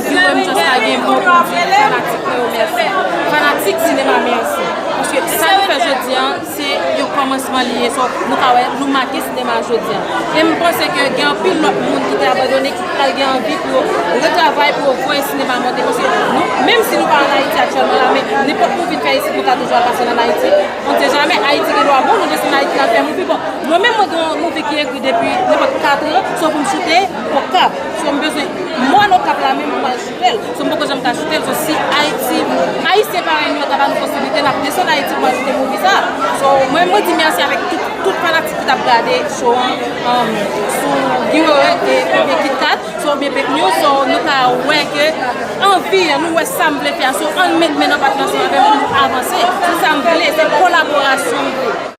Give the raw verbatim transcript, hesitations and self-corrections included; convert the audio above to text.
Guy Remy just pa gen mo pou di fanatik mwen yo mèsi. Fanatik sinema mèsi. Paske sa nou fè jodi a, se yon kòmansman li ye. So, nou ka wè, nou make sinema jodi a. E m panse ke gen anpil lòt moun ki te abandone, ki pral gen anvi pou yo retravay, pou yo voye sinema monte. Paske nou, menm si nou pa ann Ayiti aktyèlman la, men nenpòt movie n fè isit, nou ka toujou al pase l ann Ayiti. On sait jamais, Ayiti gen dwa bon, nou desann Ayiti al fè movie. Bon, mwen menm, mwen gen yon movie ki ekri depi nenpòt kat an, so pou m choute Okap. So m bezwen mòn Okap la menm pou m al choute l. So m poko janm ka choute l. So si Ayiti, Ayisyen parèy nou yo ta ba nou posiblite, n ap desann Ayiti pou n al choute movie sa. So mwen, mwen di mèsi avèk tout, tout fanatik ki t ap gade show an, um, sou Guy Wewe e oubyen KitKat, so oubyen Pek News. So nou ka wè ke anvi an, nou wè sa m vle fè a. So ann met men nan pat nou ansanm avè m pou nou avanse. Se sa m vle, se kolaborasyon m vle.